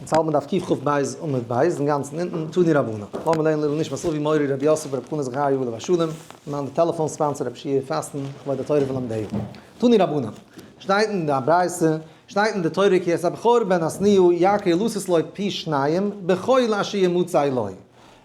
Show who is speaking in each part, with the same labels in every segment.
Speaker 1: אונז האלט מען דף קכ"ב עמוד ב', אינגאנצן אונטן, תנו רבנן. לאמיר לערנען לעילוי נשמת אבי מורי רבי יוסף ברב חנא זכריה עליו השלום, למען די טעלעפאן sponsor רבי שיע פאסטן, לכבוד התורה ולומדיה. תנו רבנן. שטייט אין די ברייתא, שטייט אין די תורה כי את הבכור בן השנואה יקיר לתת לו פי שניים בכל אשר ימצא לו.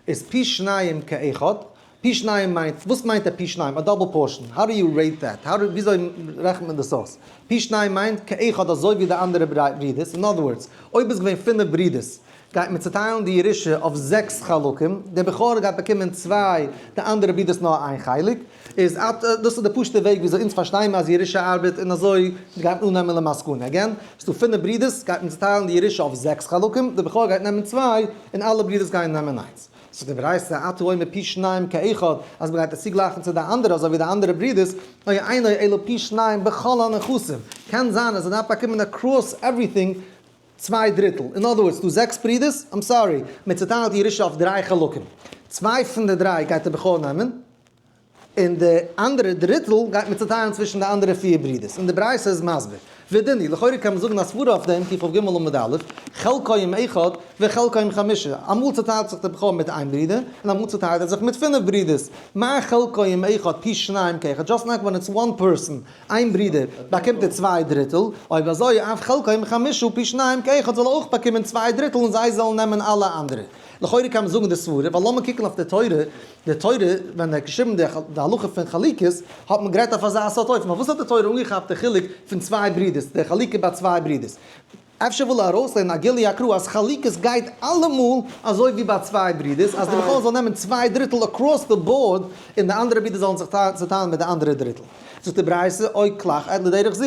Speaker 1: איז פי שניים כאחד, פי שניים מיינט, וואס מיינט א פי שניים? א double portion. How do you rate that? How do, וויאזוי רעכנט מען דאס אויס? פי שניים מיינט כאחד אזוי ווי די אנדערע ברידערס. אין other words, אויב איז געווען פינף ברידערס, גייט מען צוטיילן די ירושה אויף זעקס חלקים, דער בכור גייט באקומען צוויי, די אנדערע ברידערס נאר איין חלק. איז אט דאס איז די פשוט'ע וועג וויאזוי אונז פארשטייען אז ירושה ארבעט און אזוי גייט מען אננעמען למסקנא. Again, ס'דא פינף ברידערס, גייט מען צוטיילן די ירושה אויף זעקס חלקים, דער בכור גייט נעמען צוויי, און אלע ברידערס גייען נעמען איינס. זאגט די ברייתא, אתה אומר פי שניים כאחד, אז מ'גייט עס צוגלייכן צו די אנדערע אזוי ווי די אנדערע ברידערס, או אינו אלא פי שניים בכל הנכסים, קען זיין אז ער דארף באקומען across everything צוויי דריטל, אין other words, ס'דא זעקס ברידערס, I'm sorry, מען צוטיילט די ירושה אויף דריי חלקים, צוויי פון די דריי גייט דער בכור נעמען, און די אנדערע דריטל גייט מען צוטיילן צווישן די אנדערע פיר ברידערס, און די ברייתא איז מסביר. ודין, לכאורה קען מען זאגן א סברא אויף דעם, קכ"ג עמוד א', חלקו עם אחד וחלקו עם חמשה, אמאל צוטיילט זיך דער בכור מיט איין ברודער, און אמאל צוטיילט ער זיך מיט פינף ברידערס, מה חלקו עם אחד פי שניים כאחד, just like when it's one person, איין ברודער, באקומט ער צוויי דריטל, אויב אזוי אף חלקו עם חמשה פי שניים כאחד זאל ער אויך באקומען צוויי דריטל און זיי זאלן נעמען אלע אנדערע. לכאורה קען מען זאגן די סברא, ווייל לאמיר קוקן אויף די תורה, די תורה ווען ער האט געשריבן די הלכה פון חלוקות האט מען גערעדט אויף אזא סארט אופן, פארוואס האט די תורה אנגעכאפט די חילוק פון צוויי ברידערס, די חלוקה ביי צוויי ברידערס? אפשר וויל ער ארויסלערנען א גילוי הקרא אז חלוקות גייט אלעמאל אזוי ווי ביי צוויי ברידערס, אז די בכור זאל נעמען צוויי דריטל across the board און די אנדערע ברידער זאלן זיך צוטיילן מיט די אנדערע דריטל. זאגט די ברייתא, או כלך עד לדרך זו,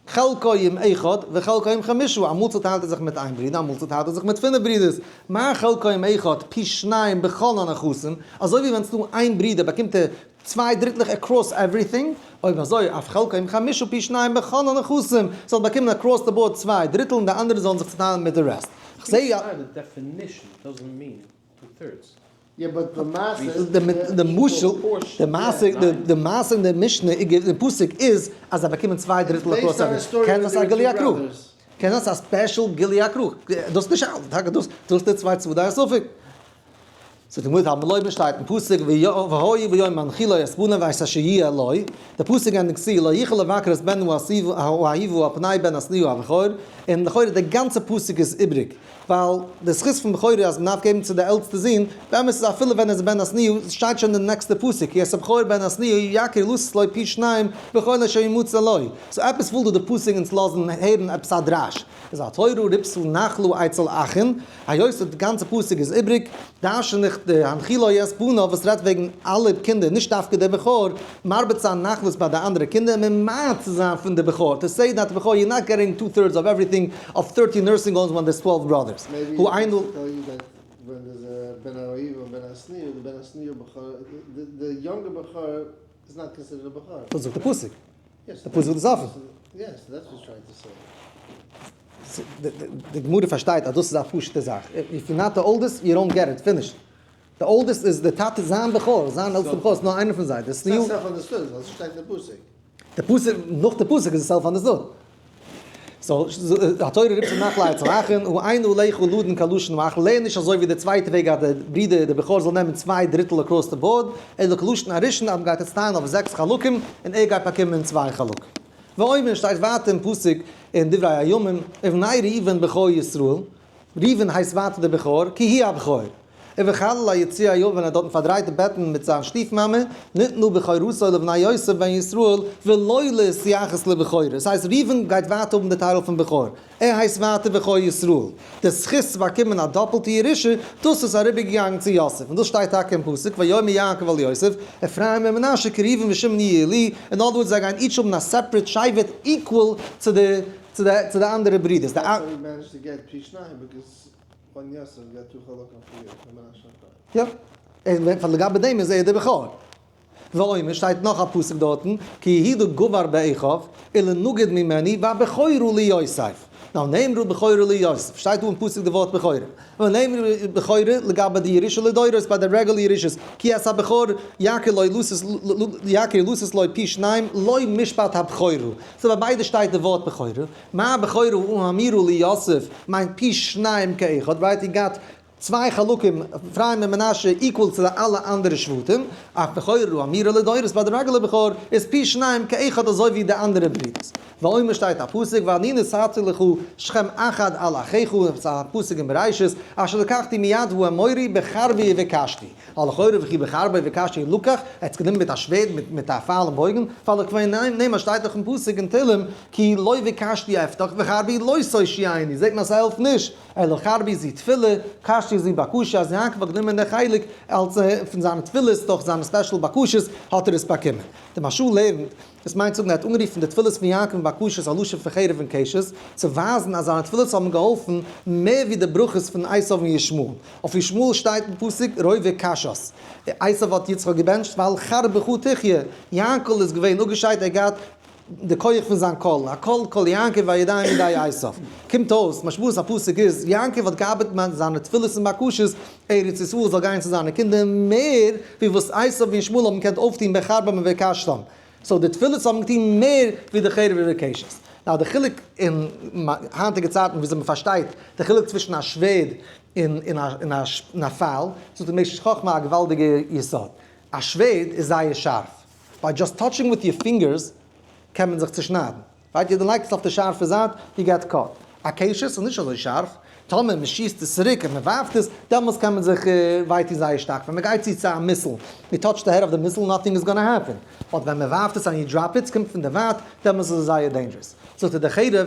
Speaker 1: חלקו עם אחד וחלקו עם חמשה, אמאל צוטיילט ער זיך מיט איין ברודער, אמאל צוטיילט ער זיך מיט פינף ברודערס, מה חלקו עם אחד פי שניים בכל הנכסים, אזוי ווי ווען ס'דא איין ברודער באקומט ער צוויי דריטלעך across everything, אויב אזוי אף חלקו עם חמשה פי שניים בכל הנכסים, זאל באקומען across the board צוויי דריטל און די אנדערע זאלן זיך צוטיילן מיט די rest. כ'זע
Speaker 2: פי שניים די definition doesn't mean two thirds.
Speaker 1: די משל, די מעשה, די מעשה אין די משנה, אין פסוק איז אז זיי באקומען צוויי דריטל across everything. קען זיין ס'איז א גילוי הקרא. קען זיין ס'איז א special גילוי הקרא. דאס איז נישט אלץ, טאקע דאס, דאס איז די צוויי צדדי הספק. זאגט די גמרא תלמוד לומר שטייט אין פסוק והיה ביום הנחילו את בניו ואת אשר יהיה לו, די פסוק ענדיגט צו לא יוכל לבקר את בנו האהובה על פני בן השנואה הבכור, און לכאורה די גאנצע פסוק איז איבריג. ווייל די זכות פון בכורה אז מ'דארף געבן צו די עלטסטע זון, באמת איז אפילו ווען ער איז בן השנואה, שטייט שוין אין די נעקסטע פסוק, כי את הבכור בן השנואה יקיר לתת לו פי שניים בכל אשר ימצא לו. So עפעס וויל דא די פסוק אונז לאזן הערן עפעס א דרש. איז התורה ריבתה נחלה אצל אחין, היות די גאנצע פסוק איז איבריג, דרש'ן איך די הנחילו את בניו וואס רעדט וועגן אלע קינדער נישט דווקא דער בכור, מרבה צו זיין נחלות ביי די אנדערע קינדער און ממעט צו זיין פון די בכור, to say that בכור you're not getting two thirds of everything of thirteen nursing homes when there's 12 brothers.
Speaker 3: Maybe
Speaker 1: הוא אינו.
Speaker 3: Tell you that when there's a בן האהובה און בן השנואה, די בן השנואה בכור, the younger בכור is not considered a בכור.
Speaker 1: דאס זאגט די פסוק. די פסוק איז אפן.
Speaker 3: Yes, that's what he's trying to say.
Speaker 1: די גמרא פארשטייט אז דאס איז א פשוטע זאך. If you're not the oldest, you don't get it, finished. די oldest איז די טאטע זיין בכור, זיין עלטסטע בכור איז נאר איינער פון זיי, די שנואה.
Speaker 3: ס'איז self understood, ווייל ס'שטייט אין די פסוק.
Speaker 1: די פסוק, נאך די פסוק איז עס self understood. So, התורה ריבתה נחלה אצל אחין, הוא אינו הולך לדון כלשון האחרון, לערן נישט אזוי ווי די צווייטע וועג אז די ברודער די בכור זאל נעמען צוויי דריטל across the board, אלא כלשון הראשון אז מ'גייט עס טיילן אויף זעקס חלקים און ער גייט באקומען צוויי חלקים. ואומר שטייט ווייטער אין פסוק אין דברי הימים, ובני ראובן בכור ישראל, ראובן הייסט ווייטער דער בכור, כי הוא הבכור. ובחלל היציע יבן ווען ער האט דארטן פארדרייט די בעטן מיט זיין שטיף-מאמע, נתנו בכורתו לבני יוסף בן ישראל, ולא להתייחס לבכורה. דאס הייסט ראובן גייט ווייטער האבן די title פון בכור. ער הייסט ווייטער בכור ישראל. די זכות צו באקומען א דאפלטע ירושה, דאס איז אריבערגעגאנגען צו יוסף. און דאס שטייט טאקע אין פסוק, ויאמר יעקב אל יוסף, אפרים ומנשה כראובן ושמעון יהיו לי, אין other words זיי גייען each האבן א separate שבט equal צו די צו די צו די אנדערע ברידערס. די
Speaker 3: That's how we managed to get פי שניים because one יוסף got two חלקים for you, for מנשה and אפרים.
Speaker 1: יא. און פאר לגבי דעם איז ער דער בכור. ואומר שטייט נאך א פסוק דארטן, כי יהודה גבר באחיו, ולנגד ממנו, והבכור הוא ליוסף. Now נאמרה בכורה ליוסף, שטייט דא אין פסוק די ווארט בכורה. ונאמרה בכורה לגבי די ירושה לדורות ביי די רעגולער ירושות, כי את הבכור יכיר לו לתת יכיר לתת לו פי שניים לא משפט הבכורה. So ביי ביידע שטייט די ווארט בכורה. מה בכורה האמורה ליוסף מיינט פי שניים כאחד, right? He got צוויי חלקים, אפרים און מנשה, equal צו די אלע אנדערע שבטים, אף בכורה האמורה לדורות ביי די רעגולער בכור איז פי שניים כאחד אזוי ווי די אנדערע ברידערס. ואומר שטייט א פסוק ואני נתתי לך שכם אחד על אחיך, ס'איז א פסוק אין בראשית, אשר לקחתי מיד האמורי בחרבי ובקשתי, ווייל לכאורה וכי בחרבו ובקשתו לקח, ער האט עס גענומען מיט א שווערד מיט א פייל און בויגן, ווייל לכאורה נאמר שטייט דאך אין פסוק אין תהלים כי לא בקשתי אפתח וחרבי לא תושיעני, זעט מען אז ס'העלפט נישט. אלא חרבי זו תפילה, קשתי זו בקשה, אז יעקב האט גענומען די חלק אלס פון זיינע תפילות דורך זיינע special בקשות האט ער עס באקומען. די מהרש"א לערנט, דאס מיינט זאגן ער האט אנגערופן די תפילות פון יעקב און בקשות א לשון פון חרב און קשת, צו ווייזן אז זיינע תפילות האבן געהאלפן מער ווי די ברכות פון עשיו און ישמעאל. אויף ישמעאל שטייט אין פסוק רובה קשת. עשיו האט יצחק געבענטשט ועל חרבך תחיה. יענקל איז געווען אפגעשיידט ער האט געהאט די כח פון זיין קול, הקול קול יעקב והידיים ידי עשיו. קומט אויס, משמעות הפסוק איז, יעקב האט געארבעט מיט זיינע תפילות און בקשות, ארץ ישראל זאל גיין צו זיינע קינדער מער ווי וואס עשיו און ישמעאל האבן געקענט אויפטון בחרבם ובקשתם. So די תפילות האבן געטון מער ווי די חרב ובקשת. Now די חילוק אין היינטיגע צייטן וויאזוי מען פארשטייט די חילוק צווישן א שווערד און א פייל, זאגט די משך חכמה א געוואלדיגע יסוד. א שווערד איז זייער שארף. By just touching with your fingers קען מען זיך צושניידן. Right? יעדער לייגט עס אויף די שארפע זייט, you get cut. א קשת איז נישט אזוי שארף, טאמער מען שיסט עס צוריק און מען ווארפט עס, דעמאלס קען מען זיך וויי טון זייער שטארק. ווען מען גייט צו צו א missile, you touch the head of the missile, nothing is gonna happen. But ווען מען ווארפט עס and you drop it, ס'קומט פון די ווייט, דעמאלס איז עס זייער dangerous. זאגט ער די חרב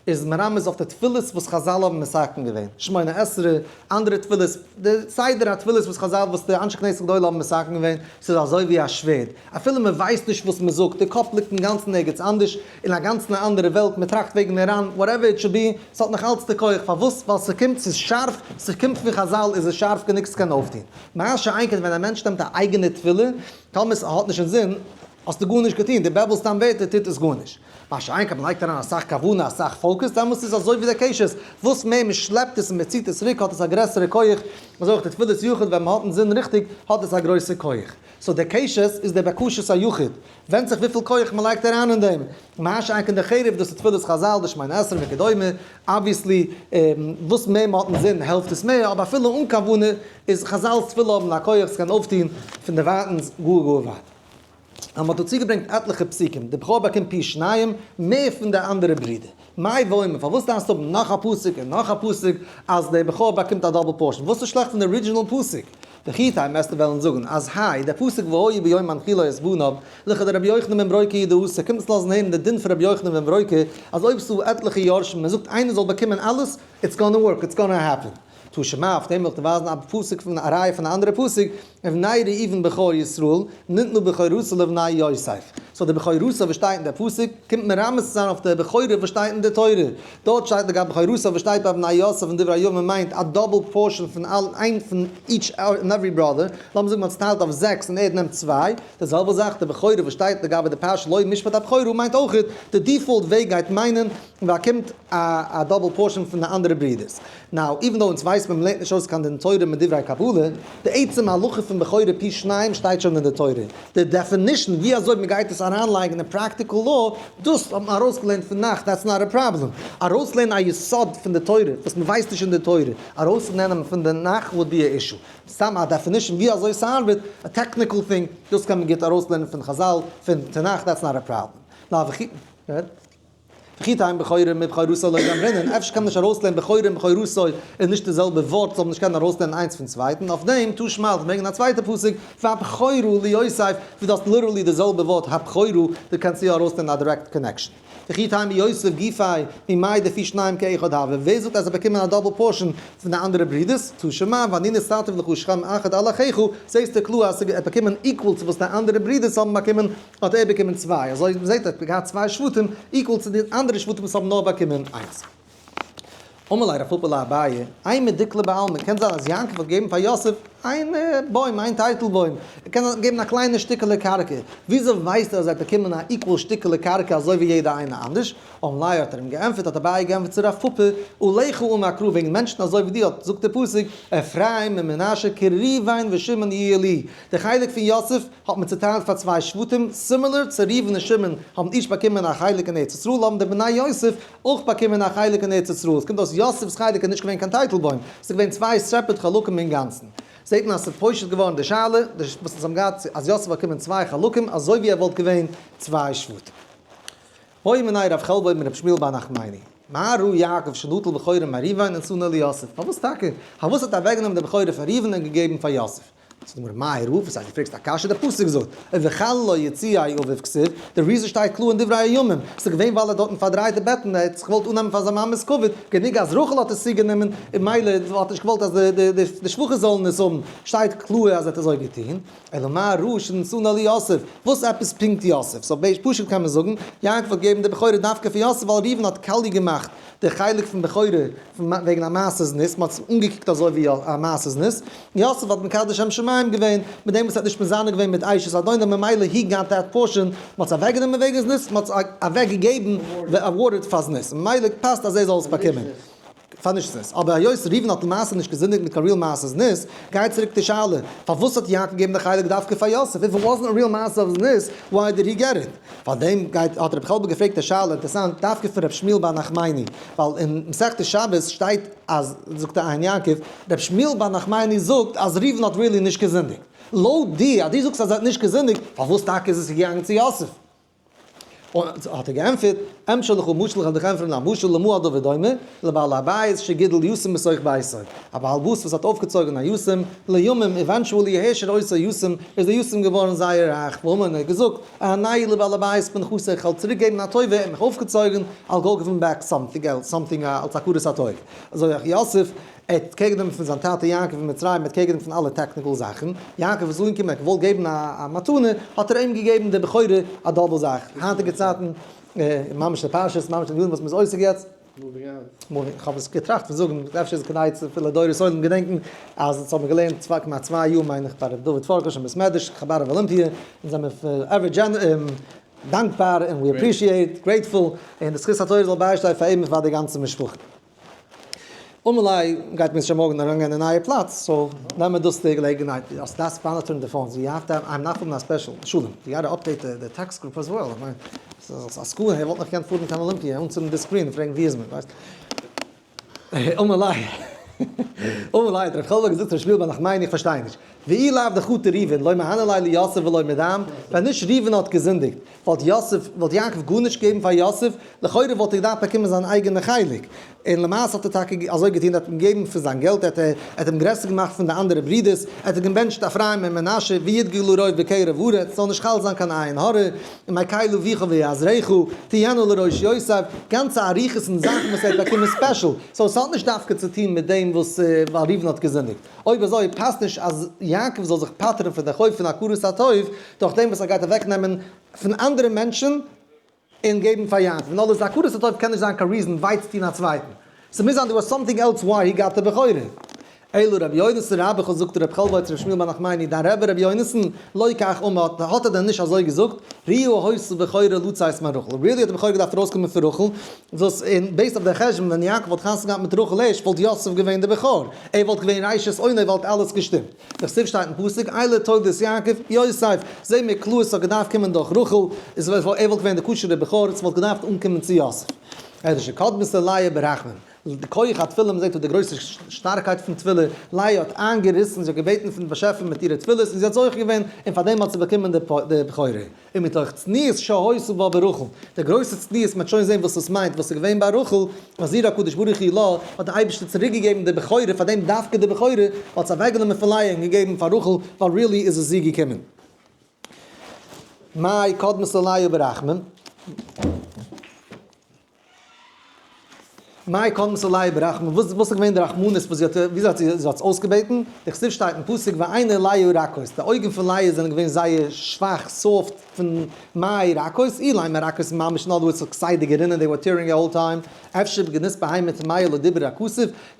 Speaker 1: איז מרמז אויף די תפילות וואס חזל האבן מתקן געווען, שמונה עשרה, אנדערע תפילות, די סדר התפילות וואס חזל וואס די אנשי כנסת הגדולה האבן מתקן געווען, ס'איז אזוי ווי א שווערד, אפילו מען ווייסט נישט וואס מען זאגט, די קאפ ליגט אינגאנצן ערגעץ אנדערש, אין א גאנצן א אנדערע וועלט, מען טראכט וועגן איראן, whatever it should be, ס'האט נאך אלץ די כח, פארוואס? ווייל ס'קומט, ס'איז שארף, ס'קומט פון חזל, איז עס שארף גענוג ס'קען אויפטון. מה שאין כן ווען א מענטש נעמט א אייגענע תפילה, טאמער ס'האט נישט אינזין, האסטו גארנישט געטון, די בעבלסט סתם ווערטער טוט עס גארנישט. מה שאין כן מ'לייגט אריין אסאך כוונה אסאך focus דעמאלטס איז אזוי ווי די קשת, וואס מער מ'שלעפט עס און מ'ציט עס צוריק האט עס א גרעסערע כח, אזוי אויך די תפילת יחיד ווען מ'האט אינזין ריכטיג האט עס א גרויסע כח. So די קשת איז די בקשת היחיד, ווענדט זיך וויפיל כח מ'לייגט אריין אין דעם. מה שאין כן די חרב דאס איז תפילת חזל די שמונה עשרה וכדומה, obviously וואס מער מ'האט אינזין העלפט עס מער, אבער אפילו אן כוונה איז חזל'ס תפילה האבן א כח ס'קען אויפטון פון דערווייטענס גאר גאר ווייט. אז מ'האט דא צוגעברענגט עטליכע פסוקים, די בכור באקומט פי שניים מער פון די אנדערע ברידער. מאי ואומר, פארוואס דארפסטו האבן נאך א פסוק און נאך א פסוק אז דער בכור באקומט א double portion? וואס איז שלעכט פון די original פסוק? וכי תימא וועסטו וועלן זאגן אז האי, דער פסוק והיה ביום הנחילו את בניו, לכדרבי יוחנן בן ברוקה הוא דאתא, קומט עס לאזן הערן די דין פון רבי יוחנן בן ברוקה אז אויב ס'דא עטליכע יורשים און מ'זאגט איינער זאל באקומען אלעס, it's gonna work, it's gonna happen. תא שמע, אויף דעם וויל איך דיר ווייזן א פסוק פון א ראיה פון א אנדערע פסוק, ובני ראובן בכור ישראל, נתנה בכורתו לבני יוסף. So די בכורתו וואס שטייט אין די פסוק, קומט מרמז צו זיין אויף די בכורה וואס שטייט אין די תורה. דארט שטייט לגבי בכורתו וואס שטייט ביי בני יוסף אין דברי הימים מיינט א double portion פון אלע, איין פון each and every brother. לאמיר זאגן מען האט צוטיילט אויף זעקס און ער נעמט צוויי. די זעלבע זאך די בכורה וואס שטייט לגבי די פרשה לא משפט הבכורה מיינט אויכעט די default וועג גייט מיינען באקומט א double portion פון די אנדערע ברידערס. Now, even though אונז ווייסט מען מ'לערנט נישט אויס קיין דין תורה מדברי קבלה, די עצם הלכה פון בכורה פי שניים שטייט שוין אין די תורה. די definition ווי אזוי מ'גייט עס אריינלייגן אין practical law, דאס האט מען ארויסגעלערנט פון נ"ך, that's not a problem. ארויסלערנען א יסוד פון די תורה וואס מ'ווייסט נישט אין די תורה, ארויסנעמען פון די נ"ך would be a issue. סתם א definition ווי אזוי ס'ארבעט, א technical thing, דאס קען מען גוט ארויסלערנען פון חזל, פון תנך, that's not a problem. Now, וכי. וכי תימא בכורה מבכורתו לא גמרינן, אפשר קען מען נישט ארויסלערנען בכורה מבכורתו איז נישט די זעלבע ווארט זאל מען נישט קענען ארויסלערנען איינס פון צווייטן, אויף דעם תא שמע ברענגען א צווייטע פסוק והבכורה ליוסף ווי דו האסט literally די זעלבע ווארט הבכורה, דו קענסט יא ארויסלערנען א direct connection. וכי תימא יוסף גופיה ממאי דפי שניים כאחד הוה, ווער זאגט אז זיי באקומען א double portion פון די אנדערע ברידערס, תא שמע ואני נתתיו לך שכם אחד על אחיך, זעסטו קלאר אז ער האט באקומען equal צו וואס די אנדערע ברידערס האבן באקומען, האט ער באקומען צוויי, אזוי מ'זעט ער האט געהאט צוויי שבטים equal צו די אנדערע שבטים וואס האבן נאר באקומען איינס. אמר ליה רב פפא לאביי, אימא דיקלא בעלמא, קען זיין אז יעקב האט געגעבן פאר יוסף איין בוים, איין טייטל בוים, ער קען זיין געבן א קליינע שטיקעלע קרקע, וויאזוי ווייסט ער אז ער האט באקומען א equal שטיקעלע קרקע אזוי ווי יעדער איינער אנדערש? אמר ליה האט ער אים געענטפערט, האט אביי געענטפערט צו רב פפא, עליך אמר קרא וועגן מענטשן אזוי ווי דו האט זאגט דער פסוק, אפרים ומנשה כראובן ושמעון יהיו לי, די חלק פון יוסף האט מען צוטיילט פאר צוויי שבטים, similar צו ראובן און שמעון האבן each באקומען א חלק אין ארץ ישראל האבן די בני יוסף אויך באקומען א חלק אין ארץ ישראל, עס קומט אויס יוסף'ס חלק איז נישט געווען קיין טייטלבוים, עס איז געווען צוויי separate חלקים אינגאנצן. זעט מען אז ס'איז פשוט געווארן די שאלה וואס אונז האבן געהאט אז יוסף האט באקומען צוויי חלקים אזוי ווי ער וואלט געווען צוויי שבטים. בעא מיניה רב חלבו מרב שמואל בר נחמני, מה ראה יעקב שנטל בכורה מראובן ונתנה ליוסף, פארוואס טאקע? פארוואס האט ער אוועקגענומען די בכורה פון ראובן און געגעבן פאר יוסף? זאגט די גמרא, מאי ראה, וואס הייסט דו פרעגסט א קשיא, דער פסוק זאגט, ובחללי יציעי אביו כתיב, די reason שטייט קלאר אין דברי הימים, ס'איז געווען ווייל ער האט דארטן פארדרייט די בעטן, ער האט זיך געוואלט אננעמען פאר זיין מאמע'ס כבוד, גענוג אז רחל האט עס צוגענומען, און מילא האט ער נישט געוואלט אז די שפחות זאלן עס האבן, שטייט קלאר אז ער האט אזוי געטון. אלא מה ראה שנתנה ליוסף, וואס עפעס פונקט יוסף? so פשוט קען מען זאגן, יעקב האט געגעבן די בכורה דווקא פאר יוסף ווייל ראובן האט קאליע געמאכט די חלק פון בכורה וועגן א מעשה זנות, מען האט עס אנגעקוקט אזוי ווי א מעשה זנות, יוסף האט מקדש שם שמים געווען מיט דעם וואס ער האט נישט מזנה געווען מיט אשת אדונו ממילא he got that portion, מען האט עס אוועקגענומען וועגן זנות, מען האט עס אוועקגעגעבן awarded פאר זנות, ממילא פאסט אז ער זאל עס באקומען. פאר נישט זנות. אבער היות ראובן האט למעשה נישט געזינדיגט מיט קיין real מעשה זנות, גייט צוריק די שאלה, פארוואס האט יעקב געגעבן די חלק דווקא פאר יוסף? If it wasn't a real מעשה of זנות, why did he get it? פאר דעם גייט האט רבי חלבו געפרעגט די שאלה, אינטערעסאנט, דווקא פון רבי שמואל בר נחמני, ווייל אין מסכת שבת שטייט אז, זאגט דער עין יעקב, רבי שמואל בר נחמני זאגט אז ראובן האט really נישט געזינדיגט. לויט דיר אז דו זאגסט אז ער האט נישט געזינדיגט, פארוואס טאקע איז עס געגאנגען צו יוסף? און האט ער געענטפערט, אמשול לך משל, איך וועל דיך ענטפערן א משל, למה הדבר דומה, לבעל הבית שגידל יתום בתוך ביתו, א בעל הבית וואס האט אויפגעצויגן א יתום, לימים, eventually העשיר אותו יתום, איז דער יתום געווארן זייער רייך, ואמר און ער האט געזאגט, אהנהו לבעל הבית בנכסי, איך וועל צוריק געבן א טובה, ער האט מיך אויפגעצויגן, I'll go give him back something else, something אלס הכרת הטוב. אזוי אויך יוסף, ער האט קעגנגענומען פון זיין טאטע יעקב אין מצרים, ער האט קעגנגענומען פון אלע technical זאכן, יעקב איז אנגעקומען, ער האט געוואלט געבן א מתנה, האט ער אים געגעבן די בכורה א double זאך, היינטיגע צייטן, ממש די פרשת, ממש די ענינים וואס מ'איז עוסק יעצט, moving, איך האב עס געטראכט פון זאגן, אפשר איז כדאי צו אפילו דורות עולם געדענקן, אז אונז האבן געלערנט צוויי כמעט צוויי יאר מיין איך ביי ר' דוד פארקאש אין בית מדרש, חבד אוו אלימפיע, אונז זעמיר forever דאנקבאר און we appreciate, grateful, און די זכות התורה זאל ביישטיין פאר אים און פאר די גאנצע משפחה. אולי גייט מיר שוין מארגן אריינגיין אין א נייע פלאץ, so נעמען דאס די געלעגנהייט, אז דארפסט monitor ן די phones, you have to, I'm not פון א special, שלום, you gotta update די text group as well, איך מיין, ס'איז א סכנה, ער וואלט נאך געקענט פארן קיין אלימפיע, אנצינדן די screen און פרעגן ווי איז מען, ווייסט. אמר ליה, האט ר' חלבו געזאגט ר' שמואל בר נחמני איך פארשטיי נישט, ואי לאו דחטא ראובן, לא מהני ליה ליוסף ולא מדם, ווען נישט ראובן האט געזינדיגט, וואלט יוסף, וואלט יעקב גארנישט געגעבן פאר יוסף, לכאורה וואלט ער געדארפט באקומען זיין אייגענע חלק, און למעשה האט ער טאקע אזוי געטון, ער האט אים געגעבן פון זיין געלט, ער האט אים גרעסער געמאכט פון די אנדערע ברידערס, ער האט אים געבענטשט אפרים און מנשה, וידגו לרוב בקרב הארץ, ס'זאל נישט חל זיין קיין עין הרע, ומקל אביך ויעזרך, תהיינה לראש יוסף, גאנצע אריכות און זאכן וואס ער האט באקומען special, so עס האט נישט דווקא צו טון מיט דעם וואס ווייל ראובן האט געזינדיגט. אויב אזוי פאסט נישט אז יעקב זאל זיך פטר'ן פון די חוב פון הכרת הטוב דורך דעם וואס ער גייט אוועקנעמען פון אנדערע מענטשן און געבן פאר יעקב, און אלעס הכרת הטוב קען נישט זיין קיין reason וויי צו טון א צווייטן, ס'מוז זיין there was something else why he got the בכורה. אלא רבי יונתן רבך זאגט רב חלבו צו רבי שמואל בר נחמני דיין רבי רבי יונתן לא כך אמר האט ער דען נישט אזוי געזאגט ראויה היתה בכורה לצאת מרחל really האט די בכורה געדארפט ארויסקומען פון רחל וואס און based אויף די חשבון ווען יעקב וואלט חתונה געהאט מיט רחל ערשט וואלט יוסף געווען די בכור, ער וואלט געווען ראשית אונו וואלט אלעס געשטימט. דכתיב שטייט אין פסוק אלה תולדות יעקב, יוסף, זעה מיר קלאר ס'האט געדארפט קומען דורך רחל, איז ער וואלט געווען די כשר'ע בכור, ס'וואלט געדארפט אנקומען צו יוסף. אלא שקדמתה לאה ברחמים. די כח התפילה, מ'זעט דא די גרויסע שטארקייט פון תפילה, לאה האט איינגעריסן, זי האט געבעטן פון באשעפער מיט אירע תפילות און זי האט זוכה געווען און פארדעם האט זי באקומען די בכורה. ומתוך צניעות שהיתה בה ברחל, די גרויסע צניעות, מ'וועט שוין זען וואס עס מיינט, וואס איז געווען ביי רחל, מחזיר הקדוש ברוך הוא לה, האט דער אייבערשטער צוריק געגעבן די בכורה, פאר דעם דווקא די בכורה, האט עס אוועקגענומען פון לאה און געגעבן פאר רחל, ווייל really איז עס זי געקומען. מאי קדמתה לאה ברחמים. מאי קדמתה לאה ברחמים, וואס איז געווען די רחמנות וואס זי האט, וויאזוי האט זי האט עס אויסגעבעטן? דכתיב שטייט אין פסוק ועיני לאה רכות, די אויגן פון לאה זענען געווען זייער שוואך, soft. פון מאי רכות, אילימא רכות ממש אין other words ס'האט כסדר גערינען they were tearing the whole time, אפשר בגנות בהמה טמאה לא דיבר הכתוב,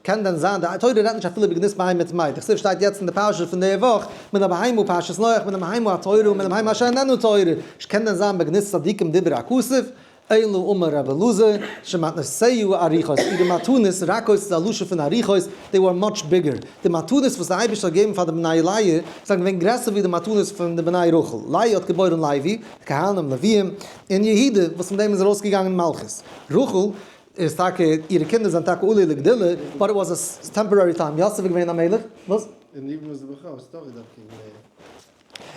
Speaker 1: קען דען זיין די תורה רעדט נישט אפילו בגנות בהמה טמאה, דכתיב שטייט יעצט אין די פרשה פון די וואך, מן הבהמה פרשת נח, מן הבהמה הטהורה ומן הבהמה אשר איננה טהורה, קען דען זיין בגנות צדיקים דיבר הכתוב? אלא אמר רבי אלעזר, שמתנותיה ארוכות, אירע מתנות, רכות איז א לשון פון ארוכות, they were much bigger, די מתנות וואס די אייבערשטער האט געגעבן פאר די בני לאה, זענען געווען גרעסער ווי די מתנות פון די בני רחל, לאה האט געבוירן לוי, די כהנים, לוויים, און יהודה, וואס פון דעם איז ארויסגעגאנגען מלכות. רחל איז טאקע, אירע קינדער זענען טאקע עלו לגדולה, but it was a temporary time, יוסף איז געווען א מלך, וואס?
Speaker 3: און ראובן איז די בכור, וואס איז אויך געדארפט קריגן לאה.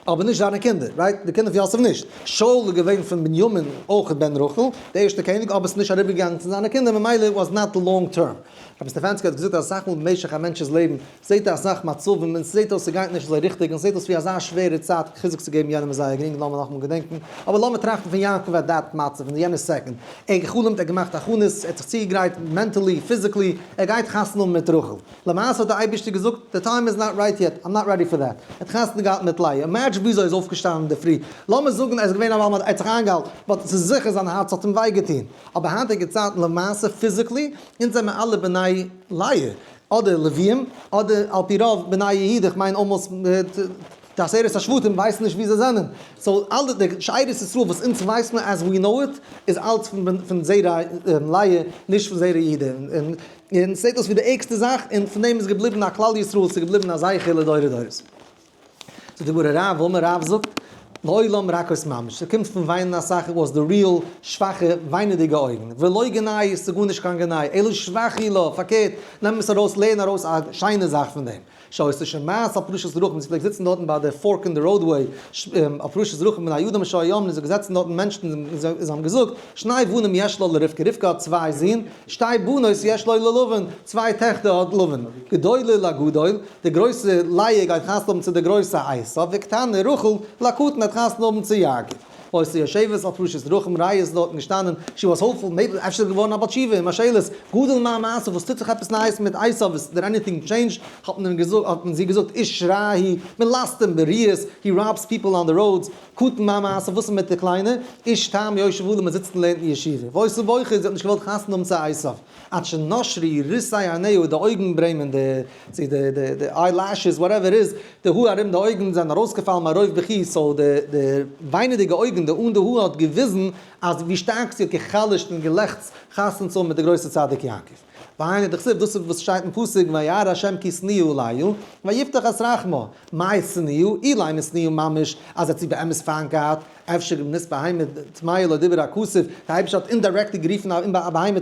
Speaker 1: אבער נישט זיינע קינדער, right? די קינדער פון יוסף נישט. שאול איז געווען פון בנימין, אויך בן רחל, די ערשטע קעניג, אבער עס איז נישט אריבערגעגאנגען צו זיינע קינדער, ממילא was not long term. רבי סטעפאנסקי האט געזאגט אז אסאך מאל במשך א מענטש'ס לעבן זעט ער אסאך מצבים און ס'זעט אויס ס'גייט נישט אזוי ריכטיג און ס'זעט אויס ווי אזא שווערע צייט, חיזוק צו געבן יענעם איז זייער גרינג, לאמיר נאכאמאל געדענקן, אבער לאמיר טראכטן פון יעקב at that מצב, אין יענע second, ער האט גע'חלומ'ט, ער האט געמאכט הכנות, ער האט זיך צוגעגרייט mentally, physically, ער גייט חתונה האבן מיט רחל. למעשה האט דער אייבערשטער געזאגט, the time is not right yet, I'm not ready for that. ער האט חתונה געהאט מיט לאה, imagine וויאזוי ער איז אויפגעשטאנען אינדערפרי, לאמיר זאגן ער איז געווען א בעל מד, ער האט זיך איינגעהאלטן, but ס'איז זיכער זיין הארץ האט אים וויי געטון. אבער היינטיגע צייטן למעשה physically, אונז זעמיר אלע בני לאה, אדער לוויים, אדער על פי רוב בני יהודה, איך מיין almost די עשרת השבטים ווייסן נישט ווי זיי זענען, so אלע די שארית ישראל וואס אונז ווייסט מען as we know it, איז אלץ פון זרע לאה, נישט פון זרע יהודה, און ס'זעט אויס ווי די ערגסטע זאך, און פון דעם איז געבליבן א כלל ישראל, ס'איז געבליבן א זכר לדורי דורות. זאגט די גמרא רב אמר רב זאגט לעולם רכות ממש, ס'קומט פון וויינען אסאך, it was the real שוואכע וויינעדיגע אויגן, ולא גנאי, ס'איז גארנישט קיין גנאי, אלא שבח הוא לה, פארקערט, נעם עס ארויס, לערן ארויס א שיינע זאך פון דעם. שהיתה שומעת על פרשת דרכים, זי פלעגט זיצן דארטן ביי די fork אין די roadway, על פרשת דרכים בני אדם שהיו עומדין, זי האט געזעצן דארטן מענטשן און זיי האבן געזאגט, שני בנים יש לה לרבקה, רבקה האט צוויי זין, שתי בנות יש לו ללבן, צוויי טעכטער האט לבן, גדולה לגדול, די גרויסע לאה גייט חתונה האבן צו די גרויסע עשיו, וקטנה רחל לקטן גייט חתונה האבן צו יעקב. היתה יושבת על פרשת דרכים לאה איז דארטן געשטאנען, she was hopeful, maybe אפשר איז געווארן א בעל תשובה, ומשאלת, גדול מה מעשיו, וואס טוט זיך עפעס נייעס מיט עשיו, is there anything change, האט מען אים געזאגט, האט מען זי געזאגט, איש רע הוא, מלסטם ברעות, he robs people on the roads, קטן מה מעשיו, וואס איז מיט די קליינע, איש תם יושב אהלים, מען זיצט און לערנט אין ישיבה, והיתה בוכה, זי האט נישט געוואלט חתונה האבן צו עשיו, עד שנשרו ריסי עיניה, די אויגן ברעמען, די צו די די די eyelashes whatever איז, די האר ארום די אויגן זענען ארויסגעפאלן מרוב בכי, so די די וויינעדיגע אויגן, די אן די האר האט געוויזן אז ווי שטארק זי האט גע'חלש'ט און געלעכצט חתונה צו האבן מיט די גרויסע צדיק יעקב. והיינו דכתיב, דאס איז וואס שטייט אין פסוק וירא ה' כי שנואה לאה, ויפתח את רחמה, מאי שנואה, אילימא שנואה ממש, אז ער האט זי באמת פיינט געהאט, אפשר בגנות בהמה טמאה לא דיבר הכתוב, די אייבערשטער האט indirectly גערופן א בהמה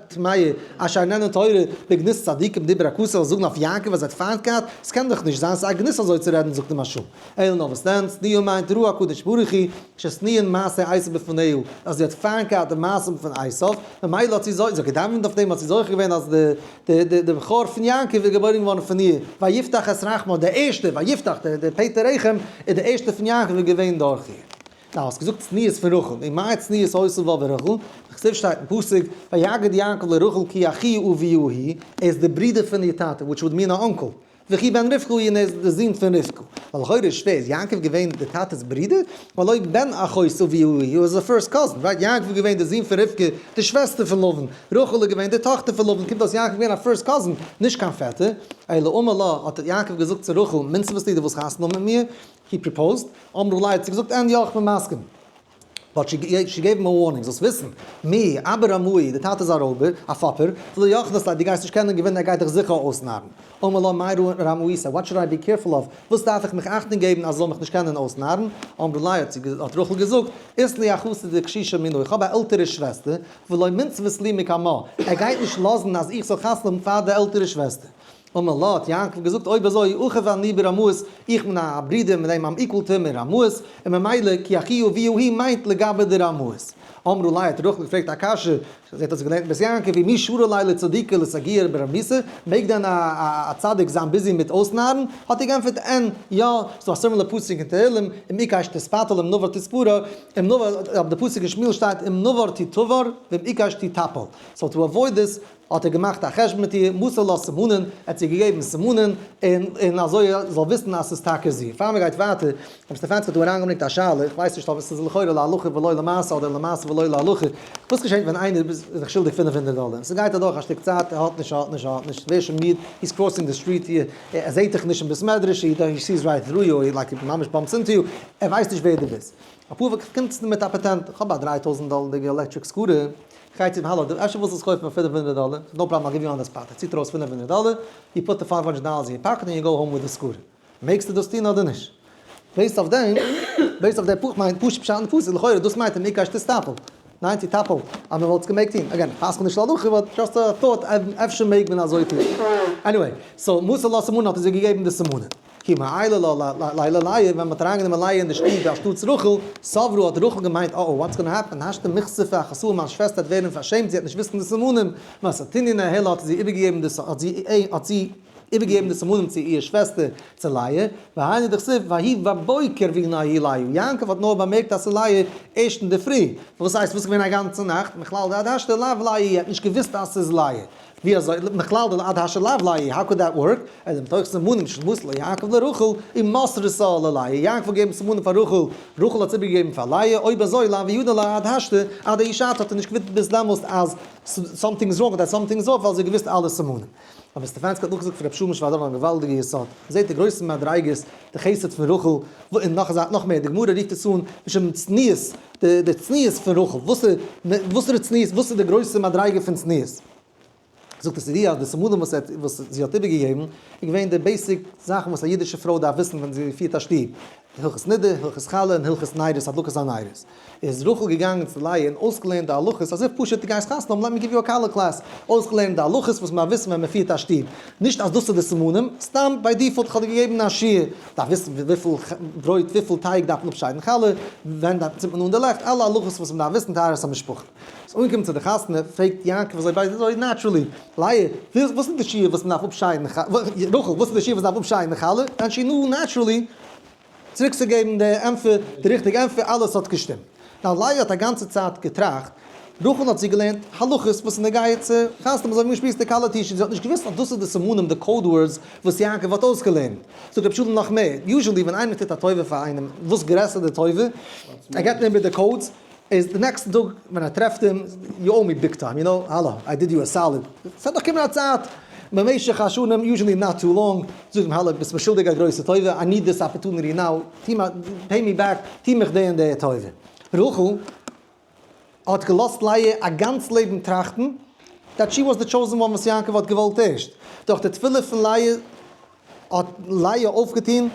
Speaker 1: טמאה אשר איננה טהורה, בגנות צדיקים דיבר הכתוב זאל זאגן אויף יעקב אז ער האט פיינט געהאט, ס'קען דאך נישט זיין, ס'איז א גנות אזוי צו רעדן זאגט די מהרש"א. אלא נאר וואס דען, שנואה מיינט ראה הקדוש ברוך הוא, ששנואין מעשי עשו בפניה, אז זי האט פיינט געהאט די מעשים פון עשו, ממילא האט זי זוכה, זי האט געדאווענט אויף דעם האט זי זוכה געווען אז די די די בכור פון יעקב איז געבוירן געווארן פון איר, ויפתח את רחמה, דער ערשטער, ויפתח, דער דער פטר רחם, איז דער ערשטער פון יעקב איז געווען דורך איר. דו האסט געזאגט צניעות פון רחל, ומאי צניעות היתה בה ברחל, דכתיב שטייט אין פסוק, ויגד יעקב לרחל כי אחי אביה הוא, ער איז דער ברודער פון איר טאטע, which would mean a uncle. וכי בן רבקה הוא און ער איז דער זון פון רבקה. ווייל לכאורה איז שווער, איז יעקב געווען דער טאטע'ס ברודער? והלא בן אחות אביה הוא, he was the first cousin, right? יעקב איז געווען דער זון פון רבקה, די שוועסטער פון לבן. רחל איז געווען די טאכטער פון לבן, קומט אויס יעקב איז געווען א first cousin, נישט קיין פעטער. אלא אמר לה, האט יעקב געזאגט צו רחל, מנסבת לי דו ווילסט חתונה האבן מיט מיר? He proposed. אמרה ליה האט זי געזאגט, אין, יא, איך בין מסכים. But she gave him a warning, זאלסט וויסן, מי, אבא רמאי, די טאטע איז א רויבער, א פאפער, ולא יכנס ליה, דו גייסט נישט קענען געווינען, ער גייט דיך זיכער אויסנארן. אמר לה, מאי רמאותיה, what should I be careful of, וואס דארף איך מיך אכטונג געבן אז ער זאל מיך נישט קענען אויסנארן? אמרה ליה, האט רחל געזאגט, אית לי אחתא דקשישא מינאי, איך האב א עלטערע שוועסטער, ולא מנסבת לי מקמה, ער גייט נישט לאזן אז איך זאל חתונה האבן פאר די עלטערע שוועסטער. אמר לה, האט יעקב געזאגט, אויב אזוי, אחיו אני ברמאות, איך בין א ברודער מיט אים, I'm equal to him אין רמאות, און ממילא כי אחי אביה הוא מיינט לגבי די רמאות. אמרה ליה, האט רחל געפרעגט א קשיא, זי האט אזוי געלערנט אין בית יעקב, ומי שרי ליה לצדיקא לסגייר ברמיתא, מעג דען א צדיק זיין busy מיט אויסנארן? האט ער געענטפערט, אין, יא, ס'דא א similar פסוק אין תהלים, אם עקש תתפתל אם נבר תתפרע, אם נבר, אויף די פסוק אין שמואל שטייט אם נבר תתבר, ואם עקש תתפל. So to avoid this. האט ער געמאכט א חשבון מיט איר, מסר לה סימנין, ער האט זי געגעבן סימנים, און און אזוי זאל וויסן אז ס'איז טאקע זי. פאר מ'גייט ווייטער, רב סטעפאנסקי האט דא אריינגעברענגט א שאלה, איך ווייס נישט אבער ס'איז לכאורה להלכה ולא למעשה אדער למעשה ולא להלכה, וואס געשעט ווען איינער איז דיך שולדיג 500 דאלער, ס'גייט אדורך א שטיק צייט, ער האט נישט, ער האט נישט, ער האט נישט, ווער שוין מיד, he's crossing the street, ער זעט דיך נישט אין בית מדרש, he sees right through you, he like ממש bumps into you, ער ווייסט נישט ווער דו ביסט. אפאר וואכן קומסטו מיט א פאטענט, איך האב א 3000 דאלערדיגע electric scooter, איך גיי צו אים, האלא, אפשר ווילסטו עס קויפן פאר 500 דאלער, no problem, I'll give you on the spot, ער ציט ארויס 500 דאלער, you put the 500 dollars in your pocket and you go home with the scooter. מעגסטו דאס טון אדער נישט? based אויף דעם, based אויף דער פוך מיינט פשוט פשט אין פסוק, לכאורה דאס מיינט מקש תסתפל, ניין תטפל, אז מען וואלט עס געמעגט טון, again, פסק'ן נישט להלכה, but just a thought, אפשר מעג מען אזוי טון. Anyway, so מסר לה סימנין האט ער זיי געגעבן די סימנים. כי מעיילה לה ליה ללאה, ווען מען האט אריינגענומען לאה אין די שטוב אנשטאטס רחל, סברה האט רחל געמיינט, אה אה, what's gonna happen, השתא מיכספא אחתאי מיין שוועסטער וועט ווערן פארשעמט, זי וועט נישט וויסן די סימנים, מסרתינהו ניהלה האט זי איבערגעגעבן די האט זי האט זי איבערגעגעבן די סימנים צו איר שוועסטער צו לאה, והיינו דכתיב ויהי בבוקר והנה היא לאה, יעקב האט נאר באמערקט אז ס'איז לאה ערשט אינדערפרי, וואס הייסט וואס איז געווען א גאנצע נאכט, מכלל דעד השתא לאו לאה, ער האט נישט געוואוסט אז ס'איז לאה. ווי אזוי מכלל דעד השתא לאו לאה, how could that work? אלא מתוך סימנים שמסר לה יעקב לרחל, ומסרתה ללאה, יעקב האט געגעבן סימנים פאר רחל, רחל האט עס איבערגעגעבן פאר לאה, אויב אזוי לאו ידע לה עד השתא, עד ההיא שעתא האט ער נישט געוואוסט ביז דעמאלסט אז something is wrong אדער something is off ווייל זי האט געוואוסט אלע סימנים. אבער סטעפאנסקי האט נאכגעזאגט פון רבי שלום שוואדראן א געוואלדיגע יסוד, מ'זעט די גרויסע מדריגות, די חסד פון רחל, און נאך א זאך נאך מער, די גמרא רופט עס אן בשם צניעות, די צניעות פון רחל, וואס איז וואסערע צניעות, וואס איז די גרויסע מדריגה פון צניעות? זאגט עס איר אז די סימנים וואס וואס זי האט איבערגעגעבן איז געווען די basic זאכן וואס א אידישע פרוי דארף וויסן ווען זי פירט א שטוב, הלכות נידה, הלכות חלה און הלכות נרות, הדלקת הנרות. איז רחל געגאנגען צו לאה און אויסגעלערנט די הלכות, as if פשוט דו גייסט חתונה האבן, let me give you א כלה class, אויסגעלערנט די הלכות וואס מ'דארף וויסן ווען מ'פירט א שטוב, נישט אז דאס איז די סימנים, סתם by default איך האב דיר געגעבן א שיעור, דארף וויסן וויפיל ברויט וויפיל טייג דארף מען אפשיידן חלה, ווען צינדט מען אן די לעכט, אלע הלכות וואס מ'דארף וויסן טהרת המשפחה. איז אנגעקומען צו די חתונה, פרעגט יעקב אזוי ביי אזוי naturally, לאה, וואס איז די שיעור וואס מ'דארף אפשיידן, רחל, וואס איז די שיעור וואס מ'דארף אפשיידן חלה, and she knew naturally, צוריקצוגעבן די ענטפער, די ריכטיגע ענטפער, אלעס האט געשטימט. Now לאה האט א גאנצע צייט געטראכט, רחל האט זי געלערנט הלכות וואס איז נוגע צו חתונה, אזוי ווי מ'שמועסט די כלה teaching, זי האט נישט געוואוסט אז דאס איז די סימנים, די code words וואס יעקב האט אויסגעלערנט. זאגט רבי שלום נאך מער, usually ווען איינער טוט א טובה פאר איינעם, וואס גרעסער די טובה, ער געבט איבער די codes, איז די next ע טאג ווען ער טרעפט אים, you owe me big time, you know, האלא, I did you a solid, ס'וועט נאך קומען א צייט, במשך השנים, usually not too long, זאג אים האלא, ביסט מיר שולדיג א גרויסע טובה, I need this opportunity now, pay me back, טו מיך די און די טובה. רחל האט געלאזט לאה א גאנץ לעבן טראכטן that she was the chosen one וואס יעקב האט געוואלט ערשט דורך די תפילה פון לאה האט לאה אויפגעטון,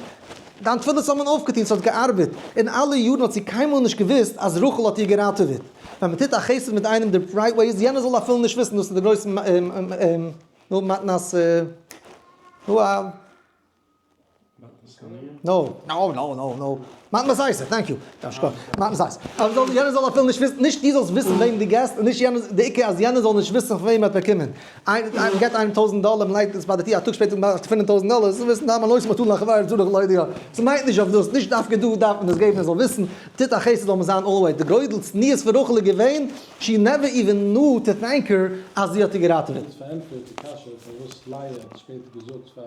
Speaker 1: דיין תפילות האבן אויפגעטון, ס'האט געארבעט, אין אלע יארן האט זי קיינמאל נישט געוואוסט אז רחל האט איר געראטעוועט, ווען מ'טוט א חסד מיט איינעם די right way איז יענער זאל אפילו נישט וויסן, דאס איז די גרויסע נו מתנת נו א. No, no, no, no, no. מתנת עשו, thank you. מתנת עשו. אבער זאל יענער זאל אפילו נישט וויסן, נישט דו זאלסט וויסן וועם דו געסט, און נישט יענער, די עיקר אז יענער זאל נישט וויסן פון וועם ער האט באקומען. איינער געבט איינעם טויזנט דאלער, מען לייגט עס ביי די טיר, א טאג שפעטער מאכט ער פינף טויזנט דאלער, זאל וויסן דיין מלוי'ס מתנה לחבר צריך להודיע. ס'מיינט נישט אויף דאס, נישט דווקא דא דארף מען דאס געבן ער זאל וויסן, טוט א חסד זאל מען זיין all the way. די גודל צניעות פון רחל איז געווען, she never even knew to thank her אז זי האט איר געראטעוועט.
Speaker 4: דאס פארענטפערט די קשיא פארוואס לאה האט שפעטער געזאגט פאר.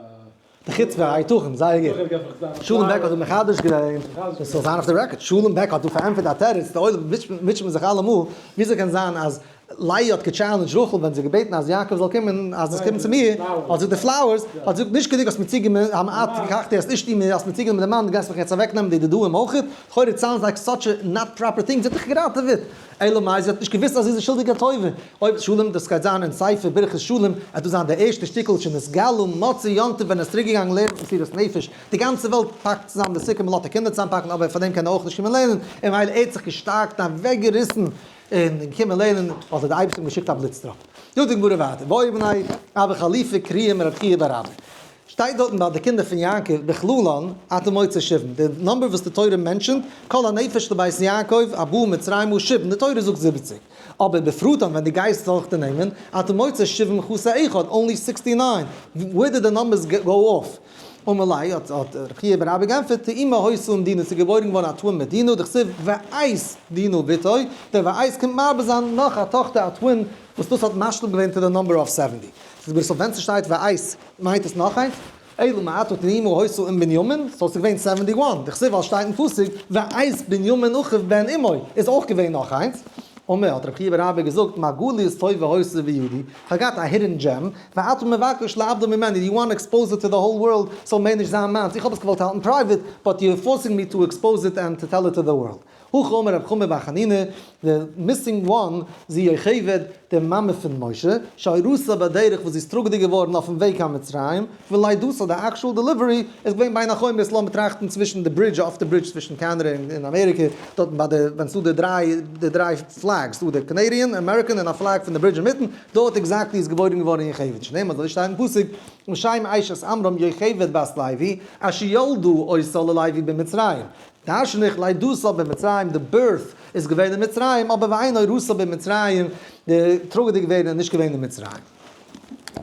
Speaker 1: די חוצפה היתכן, זייער גוט. שלום בעק האט דא מחדש געווען, דאס זאל זיין אויף די record, שלום בעק האט דא פארענטפערט א תירוץ, די עולם מוטשעט מען זיך אלעמאל, וויאזוי קען זיין אז לאה האט גע challenge ט רחל ווען זי האט געבעטן אז יעקב זאל קומען, אז זאלסט קומען צו מיר, האט זי די flowers, האט זי געזאגט נישט גענוג האסט מיר צוגענומען, המעט לקחתי את אשתי מיר, האסט מיר צוגענומען די מאן, דו גייסט מיך יעצט אוועקנעמען די דודאים אויך, לכאורה it sounds like such a not proper thing, זי האט דיך געראטעוועט. אלא מאי זי האט נישט געוואוסט אז זי איז שולדיג א טובה. אויב שלום דאס גייט זיין אין ספר ברכת שלום, עט דאס זיין די ערשטע שטיקל שנתגלו מוצאי יום טוב ווען ער איז צוריק געגאנגען לערנען מסירות נפש, די גאנצע וועלט פאקט צוזאם די סוכה מ'לאזט די קינדער צוזאם פאקן אבער פאר דעם קען ער אויך נישט קומען לערנען, און ווייל ער האט זיך געשטארקט און אוועק געריסן און געקומען לערנען האט ער די אייבערשטער אים געשיקט א בליץ טראפ. זאגט די גמרא ווייטער, בעו בני אבא חליפא קריאה מרב חייא בר אבא. שטייט דארטן ביי די קינדער פון יעקב בכללן אתה מוצא שבעים, די number וואס די תורה mention ט, כל הנפש לבית יעקב הבאה מצרימה שבעים, די תורה זאגט 70, אבער בפרטן ווען דו גייסט זאל איך דיר נעמען, אתה מוצא שבעים חסר אחד, only 69, where did the numbers go off? אמר ליה, האט רב חייא בר אבא גענטפערט, תאומה היתה עם דינה, ס'איז געבוירן געווארן א twin מיט דינה, דכתיב ואת דינה בתו, דער ואת קומט מרבה זיין נאך א טאכטער א twin, וואס דאס האט משלים געווען to the number of 70. ס'איז בעסער ווען ס'שטייט ואת מיינט עס נאך איינס, אלא מעתה תאומה היתה עם בנימין, so ס'איז געווען 71, דכתיב ווייל שטייט אין פסוק ואת בנימין אחיו בן אמו, איז אויך געווען נאך איינס. אמר, האט רב חייא בר אבא געזאגט, מרגליות טובה היתה בידי, כ'האב געהאט א hidden gem, ואתה מבקש לאבדה ממני, you want expose it to the whole world, ס'זאל מער נישט זיין מיינס, איך האב עס געוואלט האלטן private, but you forcing me to expose it and to tell it to the world. הכי אמר רב חמא בר חנינא, די missing one, זי יוכבד, די מאמע פון משה, שהורתה בדרך וואס זי איז טראגעדיג געווארן אויפן וועג קיין מצרים, ולידתה די actual delivery איז געווען בין החומות, לאמיר טראכטן צווישן די bridge אויף די ברידזש צווישן קאנאדע און אמעריקע, דארטן ביי די ווען ס'דא די דריי flags, ס'דא די Canadian, American און א flag פון די ברידזש אינמיטן, דארט exactly איז געבוירן געווארן יוכבד, שנאמר אזוי שטייט אין פסוק, ושם אשת עמרם יוכבד בת לוי, אשר ילדה אותה ללוי במצרים. דרשן איך לידתה במצרים, די birth איז געווען אין מצרים, אבער ואין הורתה במצרים, די טראגעדיג ווערן איז נישט געווען אין מצרים.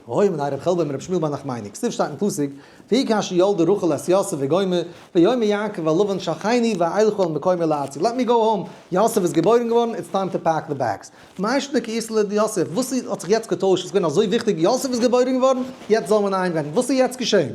Speaker 1: והיה מיניה רב חלבו מרב שמואל בר נחמני, כתיב שטייט אין פסוק, ויהי כאשר ילדה רחל את יוסף וגומר, ויאמר יעקב אל לבן שלחני ואלכה אל מקומי לארצי, let me go home, יוסף איז געבוירן געווארן, it's time to pack the bags. מאי שנא כי איתא ליוסף, וואס האט זיך יעצט געטוישט, איז געווען אזוי וויכטיג, יוסף איז געבוירן געווארן, יעצט זאל מען אהיימגיין, וואס איז יעצט געשען?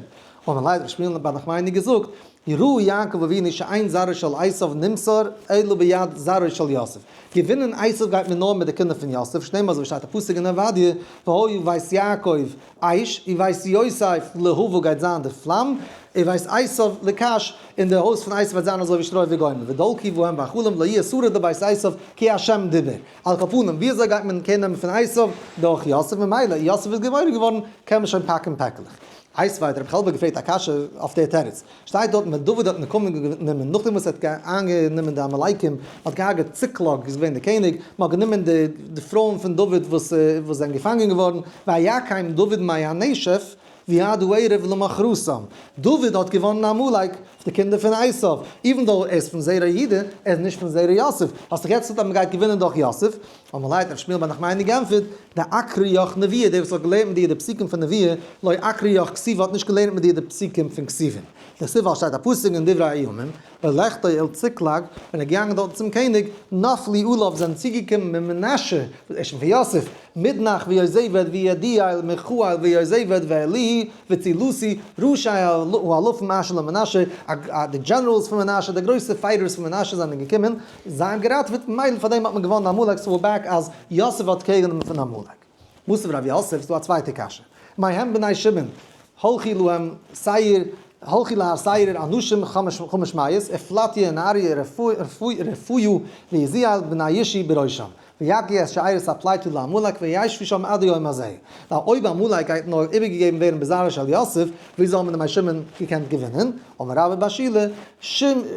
Speaker 1: אמר ליה רב שמואל בר נחמני געזאגט, ראה יעקב אבינו שאין זרעו של עשיו נמסר אלא ביד זרעו של יוסף. געווינען עשיו גייט מען נאר מיט די קינדער פון יוסף, שנאמר אזוי ווי שטייט א פסוק אין עובדיה, והיה בית יעקב אש, ובית יוסף להבה גייט זיין די פלאם, ובית עשיו לקש, און די הויז פון עשיו וועט זיין אזוי ווי שטרוי וגומר, ודלקו בהם באכלים לא יהיה שריד לבית עשיו כי השם דיבר. על כל פנים, ווי אזוי גייט מען קעיר נעמען פון עשיו? דורך יוסף, ממילא יוסף איז געבוירן געווארן, קען מען שוין פאקן פעקלעך. איתיביה האט רבי חלבו געפרעגט א קשיא אויף דער תירוץ. שטייט דארט ווען דוד האט נקמה גענומען נאכדעם וואס ער האט איינגענומען די עמלקים, מען האט געהארגעט ציקלאג איז געווען דער קעניג, מען האט גענומען די פרויען פון דוד וואס וואס זענען געפאנגען געווארן, ויקם דוד מהנשף ועד הערב למחרתם, דוד האט געוואנען עמלק אויף די קינדער פון עשיו, even though ער איז פון זרע יהודה, ער איז נישט פון זרע יוסף, האסט דאך יעצט געזאגט אז מען גייט געווינען דורך יוסף, אמר ליה האט ר' שמואל בר נחמני גענטפערט, דאקרי לך נבואה, דער וואס האט געלערנט מיט דיר די פסוקים פון נבואה, לא אקרי לך כתובה האט נישט געלערנט מיט דיר די פסוקים פון כתובים. דכתיב ווייל שטייט א פסוק אין דברי הימים, בלכתו אל צקלג, ווען ער איז געגאנגען דארטן צום קעניג, נפלו עליו זענען צוגעקומען ממנשה, וואס איז שוין פון יוסף, מדנח ויוזבד וידיעאל מיכאל ויוזבד ואליהו וצילתי, ראשי האלפים אשר למנשה, די generals פון מנשה, די גרויסע fighters פון מנשה זענען געקומען, זיי האבן געראטעוועט, ממילא פאר דעם האט מען געוואנען עמלק, so back אז יוסף האט קעיר גענומען פון עמלק. מתיב רב יוסף, ס'דא א צווייטע קשיא. מהם בני שמעון, הלכו להם שעיר, הלכו להר שעיר אנשים חמש מאות, ופלטיה ונעריה ורפאיה ועוזיאל בני ישי בראשם. ויכו את שארית הפליטה לעמלק וישבו שם עד היום הזה. ווייל אויב עמלק גייט נאר איבערגעגעבן ווערן בזרעו של יוסף, ווי זאל מען די בני שמעון געקענט געווינען? אמר רבה בר שילא,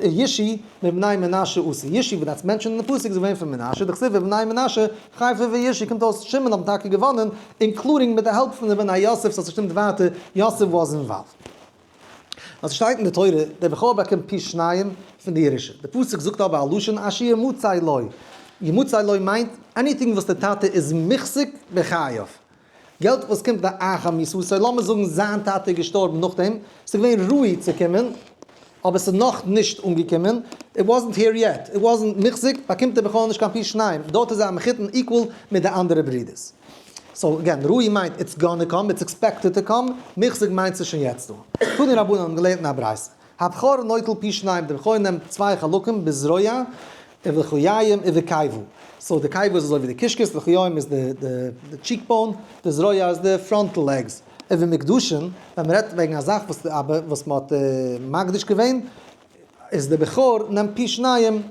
Speaker 1: ישי מבני מנשה עשו. ישי וואס that's mentioned אין די פסוק איז געווען פון מנשה, דכתיב ובני מנשה, חפר וישי, קומט אויס שמעון האבן טאקע געוואנען, including מיט די help פון די בני יוסף, so ס'שטימט ווייטער, יוסף was involved. אז ס'שטייט אין די תורה, דער בכור באקומט פי שניים פון די ירושה. די פסוק זאגט אבער א לשון אשר ימצא לו. ימצא לו מיינט anything וואס די טאטע איז מוחזק בחייו. געלט וואס קומט לאחר מיתתו, לאמיר זאגן זיין טאטע איז געשטארבן נאכדעם, ס'איז געווען ראוי צו קומען, אבער ס'איז נאך נישט אנגעקומען, it wasn't here yet, it wasn't מוחזק, באקומט ער בכלל נישט קיין פי שניים, דארט איז ער א מחותן equal מיט די אנדערע ברודערס. so again, ראוי מיינט it's gonna come, it's expected to come, מוחזק מיינט ס'איז שוין יעצט דא. תנו רבנן האבן געלערנט אין א ברייתא, הבכור נוטל פי שניים, דער בכור נעמט צוויי חלקים בזרוע ובלחיים ובקיבה. so די קיבה איז אזוי ווי די קישקעס, לחיים איז די די cheek bone, די זרוע איז די frontal legs. ובמוקדשין, ווען מ'רעדט וועגן א זאך וואס די אבא וואס מ'האט מקדיש געווען, איז די בכור נעמט פי שניים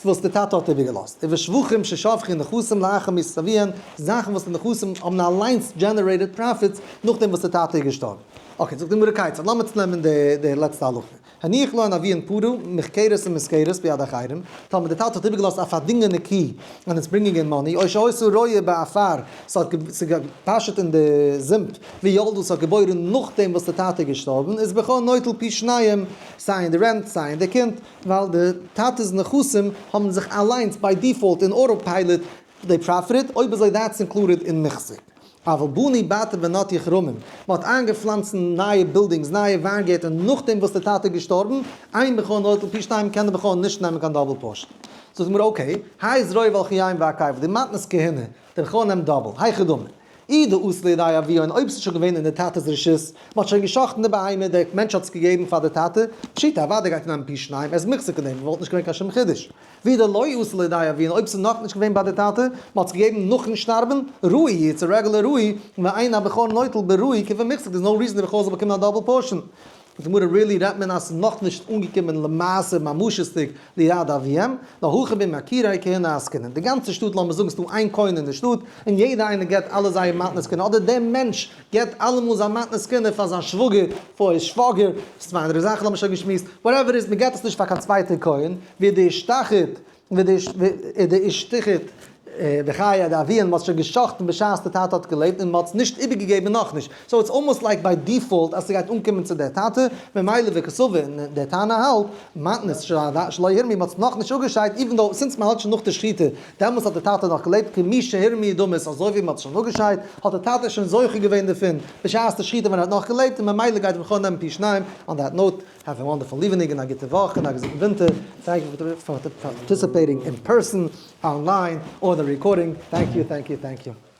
Speaker 1: וואס די טאטע האט איבערגעלאזט. ובשבחים ששבחו נכסים לאחר מיתת אביהן, זאכן וואס די נכסים האבן אליינס generated profits נאכדעם וואס די טאטע איז געשטארבן. okay, זאגט די גמרא כיצד, לאמיר צונעמען די לעצטע הלכה. הניח להן אביהן פרה, מוחכרת ומושכרת ביד אחרים, טאמער די טאטע האט איבערגעלאזט א פארדינגענע קי און it's bringing in money, או שהיתה רועה בעפר, ס'האט געפאשעט אין די זומפ, וילדה ס'האט געבוירן נאכדעם וואס די טאטע איז געשטארבן, איז בכור נוטל פי שניים, סיי אין די rent סיי אין די קינד, ווייל די טאטע'ס נכסים האבן זיך אליינס by default אין auto pilot they profited, אויב אזוי that's included אין מוחזק. אבל בנו בתים ונטעו כרמים, מען האט איינגעפלאנצן נייע buildings, נייע וויינגערטער נאכדעם וואס דער טאטע איז געשטארבן, אין בכור נוטל פי שתיים קען דער בכור נישט נעמען קיין double portion. זאגט די גמרא okay, האי זרוע ולחיים והקיבה, די מתנות כהונה, דער בכור נעמט double, היכי דמי. אי דאתא לידי אבוהון, אויב ס'איז שוין געווען אין די טאטע'ס רשות, מ'האט שוין גע'שחט'ן די בהמה, דער מענטש האט עס געגעבן פאר די טאטע, פשיטא אוודאי גייט ער נעמען פי שניים, ער איז מוחזק אין דעם, וואלט נישט געווען קיין שום חידוש. ואי דלא אתא לידי אבוהון, אויב ס'איז נאכנישט געווען ביי די טאטע, מ'האט עס געגעבן נאכן שטארבן, ראוי, it's a regular ראוי, ואין הבכור נוטל בראוי כיוון מוחזק, there's no reason די בכור זאל באקומען א double portion. די גמרא really רעדט מען אז ס'איז נאכנישט אנגעקומען למעשה ממשות'דיג ליד אביהם, נאר הכא במכירי כהונה עסקינן. די גאנצע שטאט לאמיר זאגן ס'דא איין כהן אין די שטאט, און יעדער איינער געבט אלע זייער מתנות כהונה, אדער דער מענטש געבט אלעמאל זיין מתנות כהונה פאר זיין שוואגער, פאר his שוואגער, ס'איז צוויי אנדערע זאכן האבן שוין געשמועסט, whatever איז, מ'געבט עס נישט פאר קיין צווייטער כהן, ווי די השתחית, ווי די השתחית בחיי דאביהן, מ'האט שוין גע'שחט'ן בשעת די טאטע האט געלעבט און מ'האט עס נישט איבערגעגעבן נאכנישט, so it's almost like by default אז ס'גייט אנקומען צו דער טאטע, ממילא וקסבר און דער תנא האלט, מתנות שלא הורמו מ'האט עס נאכנישט אפגעשיידט even though since מ'האלט שוין נאך די שחיטה, דעמאלטס האט דער טאטע נאך געלעבט כמי שהורמו דמי אזוי ווי מ'האט עס שוין אפגעשיידט האט דער טאטע שוין זוכה געווען דערפון בשעת די שחיטה ווען ער האט נאך געלעבט און ממילא גייט דער בכור נעמען פי שניים, on that note. Have a wonderful evening און א גוטע וואך און א געזונטן ווינטער, thank you for participating in person, online, or the recording, thank you, thank you, thank you.